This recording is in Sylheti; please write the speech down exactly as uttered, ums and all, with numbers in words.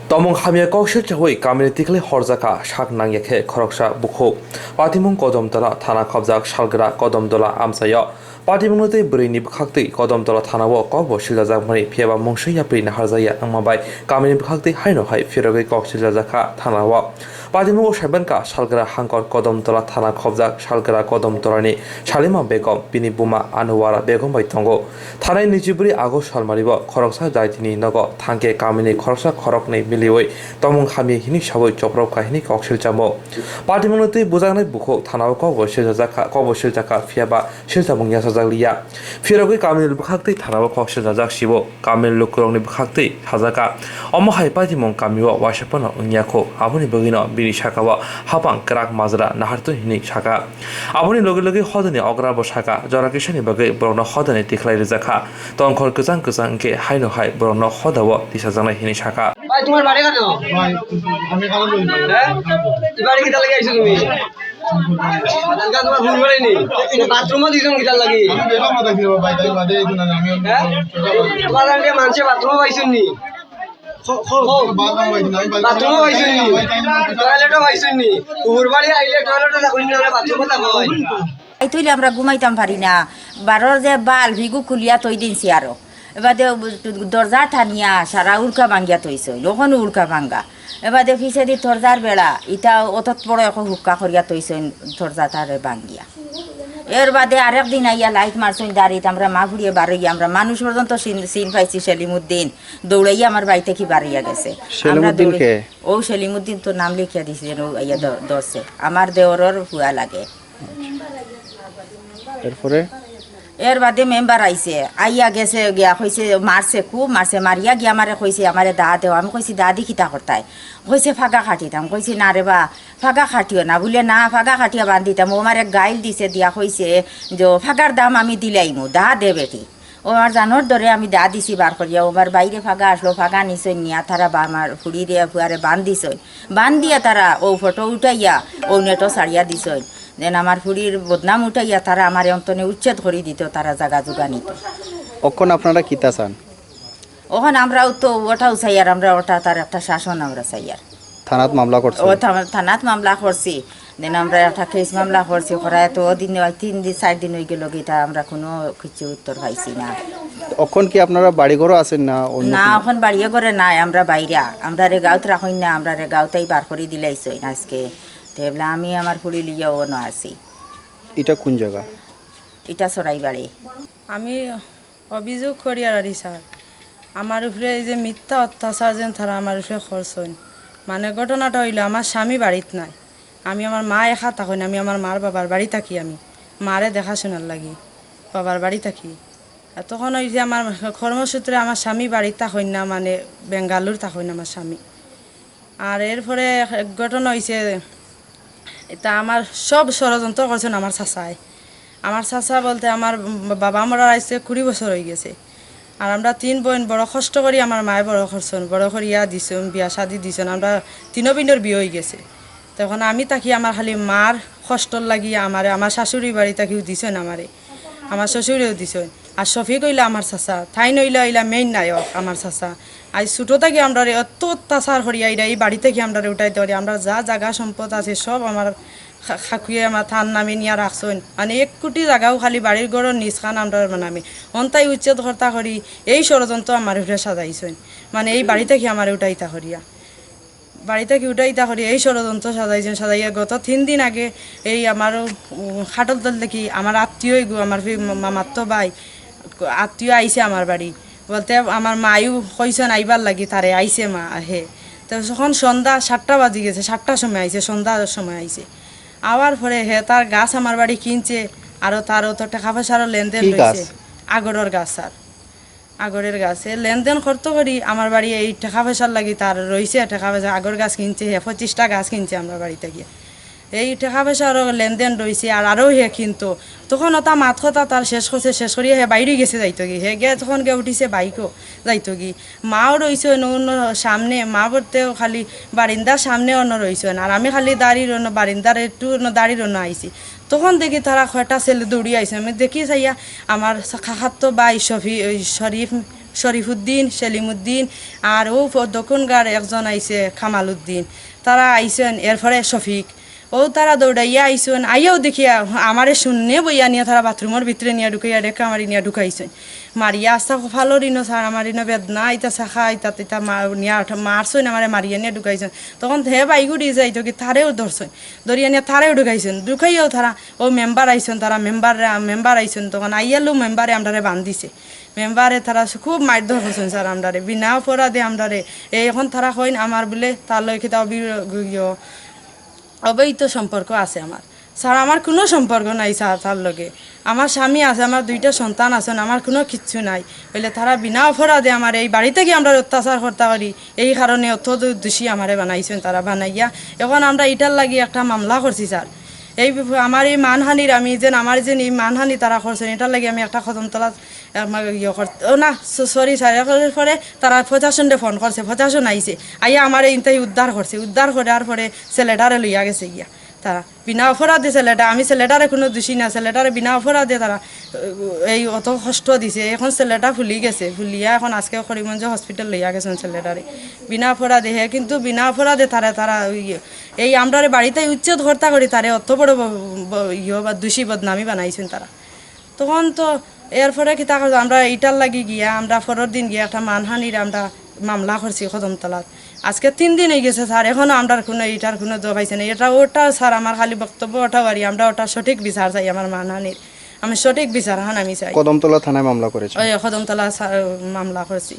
Tomung hamya koksil chawi kamini tikhlai horjakha sak nangya khe khoroksa bukhuk. Patimung Kodamtola thana khobjak Salgra Kodamtola amchaio. Patimung no tei bwrwini bwkhaktwi Kodamtola thanao kokbo siljajakmani phiyaba mungsa yapri naharjaya wngma bai kamini bwkhaktwi haino hai phirogwi kok siljajakha thanao. Patimungo saimankha Salgra hangkor Kodamtola thana khobjak Salgra Kodamtolani Salima Begum bini buma Anuwara Begum bai tongo. Thanai nijibri August salmaribo khoroksa jaitini nogo thangkhe kamini khoroksa khoroknwi miliwi tomung hamya hini sawi chopropkha hini koksil chamo. Patimungno twi bujaknai bukhuk thanao kokbo siljajakha, kokbo siljakha phiyaba silchamung yachajak liya. Phirogwi kamini bwkhaktwi thanao kok siljajak sibo. Kamini lukurokni bwkhaktwi sajaka. Omo hai patimung kamio waisa phano wngya kho. Aboni bagwino bini sakao hapang kwrak majra nahartwi hini saka. Aboni loge loge hodani ograbo saka, jora kisani bagwi borokno hodani tikhlai rijakha. Tongkhor kwchang kwchang wngkhe haino hai borokno hodao tisajaknai hini saka. ভাই, তোমার বাড়ি কানো? ভাই, আমি কানো বলি ভাই। হ্যাঁ? এই বাড়ি কিতা লাগি আইছো তুমি? কালকে তোমার ভুল বাড়ি নি? এই বাথরুমও দিছন কিতার লাগি? আমি বেটা মাথা ছিল ভাই, তাই বাদে এই জন্য আমি হ্যাঁ? তোমার আগে মানছে বাথরুমও পাইছন নি? বাথরুমও পাইছন নি? টয়লেটও পাইছন নি? ভুল বাড়ি আইলে টয়লেটও থাকুন না, বাথরুমও থাকো হয়। এই তুইলে আমরা ঘুমাইতাম পারি না। বারোর যে বাল্ব, হিগু খুলিয়া তৈ দিনছি আরো। এবাদে দরজা টানিয়া সারা উড়কা ভাঙ্গিয়া তৈছইন, অখনো উড়কা ভাঙ্গা। এবাদে ফিছেদি দরজার বেড়া, ইটা অতত বড় এখন হুক্কা করিয়া তৈছইন দরজাটারে ভাঙ্গিয়া। এর বাদে আরেক দিন আইয়া লাইট মারছইন দাড়িত, আমরা মা ফুড়িয়ে বারইয়া, আমরা মানুষ পর্যন্ত চিন, চিন পাইছি সেলিমুদ্দিন, দৌড়াইয়া আমার বাড়ি থাকি বারইয়া গেছে। আমরা সেলিমুদ্দিন দৌড়ে-, কে? ও সেলিমুদ্দিন তো নাম লিখিয়া দিছে যেন, ও আইয়া দ-, ধরছে। আমার দেওরর ফুয়া লাগে। এরপরে? এর বাদে মেম্বার আইছে, আইয়া গেছে গিয়া কইছে, মারছে, খুব মারছে, মারিয়া গিয়া আমারে কইছে, "আমারে দা দেও।" আমি কইছি, "দা দি কিতা করতায়?" কইছে, "ফাগা কাটিতাম।" কইছি, "না রে বা, ফাগা কাটিও না।" বুলে, "না, ফাগা কাটিয়া বান্ধিতাম।" ও আমারে গাইল দিছে, দিয়া কইছে যে, "ফাগার দাম আমি দিলাইমু, দা দে বেটি।" ও আমার জানোর ধরে আমি দা দিছি বার করিয়া, ও আমার বাইরে ফাগা আসলো, ফাগা নিছইন নিয়া তারা বা আমার ফুড়িরে ফুয়ারে বান্ধিছইন। বান্ধিয়া তারা ও ফটো উঠাইয়া ও নেটো ছাড়িয়া দিছইন। যেন আমার ফুড়ির বদনাম উঠাইয়া তারা আমারে অন্তনে উচ্ছেদ করি দিত, তারা জাগা জুগা নিত। অখন আপনারা কিতা চান? অখন আমরাও তো ওটাও চাইয়ার, আমরা ওটা তার একটা শাসন আমরা চাইয়ার। থানাত মামলা করছেন? ও থা-, থানাত মামলা করছি। দেন আমরা একটা কেস মামলা করছি, করায় তো দিন, তিন দিন, চার দিন হয়ে গেল, এটা আমরা কোনো কিছু উত্তর পাইছি না। অখন কি আপনারা বাড়িঘরও আছেন না? অন্য না, কোনো? অখন বাড়িয়ে ঘরে নাই, আমরা বাইরা। আমরা রে গাঁওত রাখইন না, আমরা রে গাঁওতাই বার করি দিলাইছইন আজকে। তে বলে আমি আমার ফুড়ি লিয়াও অনো আছি। এটা কোন জায়গা? এটা সরাইবাড়ি। আমি অভিযোগ করিয়ার আরি স্যার, আমার উপরে এই যে মিথ্যা অত্যাচার যেন তারা আমার উপরে করছইন। মানে ঘটনাটা হইল, আমার স্বামী বাড়িত নাই, আমি আমার মা একা থাকইন, আমি আমার মার বাবার বাড়ি থাকি, আমি মারে দেখাশোনার লাগি বাবার বাড়ি থাকি। আর তখন ওই যে আমার কর্মসূত্রে আমার স্বামী বাড়িত থাকইন না, মানে বেঙ্গালুর থাকইন আমার স্বামী। আর এরপরে এক ঘটনা হইছে, এটা আমার সব ষড়যন্ত্র করছেন আমার চাচায়। আমার চাচা বলতে আমার বাবা মরার আইছে কুড়ি বছর হয়ে গেছে। আর আমরা তিন বোন বড় কষ্ট করি আমার মায়ে বড় করছেন, বড় করিয়া দিছেন, বিয়া শাদি দিছেন, আমরা তিনো বোনের বিয়ে হয়ে গেছে। তখন আমি থাকি আমার খালি মার কষ্টর লাগি আমারে, আমার শাশুড়ি বাড়ি থাকিও দিছেন আমারে, আমার শ্বশুরেও দিছেন। আর শফিক হইলা আমার চাচা, তাইন হইলা, হইলা মেইন নায়ক আমার চাচা। আজ ছোট থাকি আমরারে এত অত্যাচার করিয়া এরা এই বাড়ি থাকি আমরারে উঠাইতে পারি, আমরা যা জাগা সম্পদ আছে সব আমার খা-, খাকুয়ে আমার তার নামে নিয়া রাখছইন। মানে এক কোটি জাগাও খালি বাড়ির ঘরর নিজ খান আমরার নামে। অন্তাই উচ্ছেদ কর্তা করি এই ষড়যন্ত্র আমার উপরে সাজাইছইন। মানে এই বাড়ি থাকি আমারে উঠাইতা করিয়া। বাড়ি থাকি উঠাইতা করি এই ষড়যন্ত্র সাজাইছইন। সাজাইয়া গত তিন দিন আগে এই আমার, উম, খাটল দল দেখি আমার আত্মীয় এগু, আমার ফি-, মা-, মামাত্তো ভাই, আত্মীয় আইছে আমার বাড়ি। বলতে আমার মায়ও কইছইন আইবার লাগি, তারে আইছে মা, হে। তো তখন সন্ধ্যা সাতটা বাজি গেছে, সাতটার সময় আইছে, সন্ধ্যার সময় আইছে। আওয়ার পরে হে তার গাছ আমার বাড়ি কিনছে, আরো তার অত টাকা পয়সারও লেনদেন কি রয়েছে। গাছ? আগরর গাছ, স্যার, আগরের গাছ। হে লেনদেন করতে করি আমার বাড়ি এই টাকা পয়সার লাগি তার রয়েছে, টাকা পয়সা আগর গাছ কিনছে, হে পঁচিশটা গাছ কিনছে আমার বাড়ি থাকি। এই টাকা পয়সারও লেনদেন রয়েছে, আর আরও হে কিনতো। তখন ওটা মাত কথা তার শেষ করছে, শেষ করিয়া হে বাইরে গেছে যাইতো গি। হে গে তখন গে উঠিছে বাইকও যাইতো গি। মাও রইছইন অন্য সামনে, মা বলতেও খালি বারিন্দার সামনে অন্য রইছইন। আর আমি খালি দাঁড়ির অন্য বারিন্দার একটু অন্য দাঁড়ির অন্য আইছি। তখন দেখি তারা কয়টা ছেলে দৌড়ি আইছে। আমি দেখি চাইয়া আমার খাখাত্তো ভাই শফি-, ওই শরীফ শরীফুদ্দিন, সেলিমুদ্দিন, আর ও ফ-, দক্ষিণগার একজন আইছে কামালউদ্দিন, তারা আইছইন। এরপরে শফিক, ও তারা দৌড়াইয়া আইছইন। আইয়াও দেখিয়া আমারে শূন্যে বইয়া নিয়া তারা বাথরুমর ভিতরে নিয়া ঢুকাইয়া, ঢেকা মারি নিয়া ঢুকাইছইন। মারিয়া আস্তা কপালর ইনো স্যার, আমার ইনো বেদনা আইতা শাখা আইতা তিতা মা-, নিয়া আঠ-, মারছইন আমারে, মারিয়া নিয়া ঢুকাইছইন। তখন হে বাইগুড়ি যাইতো কি, তারেও ধরছইন, ধরিয়া নিয়া তারেও ঢুকাইছইন। ঢুকাইয়াও তারা, ও মেম্বার আইছইন, তারা মেম্বার, মেম্বার আইছইন, তখন আইয়ালো মেম্বারে আমরারে বান্ধিছে। মেম্বারে তারা খুব মারধর করছইন স্যার আমরারে, বিনা অপরাধে আমরারে। এই এখন তারা কইন আমার বুলে তার লগে কিতা অবি-, ইয়ো, অবৈধ সম্পর্ক আছে আমার। স্যার, আমার কুনু সম্পর্ক নাই স্যার তার লগে। আমার স্বামী আছে, আমার দুইটা সন্তান আছইন, আমার কুনু কিচ্ছু নাই। অইলে তারা বিনা অপরাধে আমারে এই বাড়ি থাকি আমরারে অত্যাচার করতা করি, এই কারণে অত দু-, দোষী আমারে বানাইছইন তারা, বানাইয়া এখন আমরা ইটার লাগি একটা মামলা করছি স্যার। এই বিপ-, আমার এই মানহানির, আমি যেন, আমার যেন এই মানহানি তারা করছইন, ইটার লাগি আমি একটা কদমতলা আমার ইয়ে কর-, ও না, স-, সরি স্যার, এর পরে তারা প্রশাসনরে ফোন করছে, প্রশাসন আইছে, আইয়া আমারে ইনতাই উদ্ধার করছে, উদ্ধার করার পরে ছেলেটারে লইয়া গেছে গিয়া তারা। বিনা অপরাধে ছেলেটা, আমি ছেলেটারে কুনু দোষী না, ছেলেটারে বিনা অপরাধে তারা, আহ, এই অত কষ্ট দিছে। এখন ছেলেটা ফুলি গেছে, ফুলিয়া এখন আজকে করিমগঞ্জ হসপিটাল লইয়া গেছইন ছেলেটারে বিনা অপরাধে। হে কিন্তু বিনা অপরাধে তারা, তারা ওই, এই আমরারে বাড়িতে উচ্ছেদ করতা করি তারে অত বড় ব-, ব-, ইয়ে বা দোষী বদনামি বানাইছইন তারা। তখন তো এরপরে কিতা করছে, আমরা ইটার লাগি গিয়া আমরা পরের দিন গিয়া একটা মানহানির আমরা মামলা করছি কদমতলাত। আজকে তিন দিন অই গেছে স্যার, এখনো আমরার কুনু ইটার কুনু জবাব আইছে না। ইটা ওটা স্যার, আমার খালি বক্তব্য ওটা বাড়ি, আমরা ওটা সঠিক বিচার চাই, আমার মানহানির আমি সঠিক বিচার হান আমি চাই। কদমতলা থানায় মামলা করেছে। ওই কদমতলা স্যার মামলা করছি।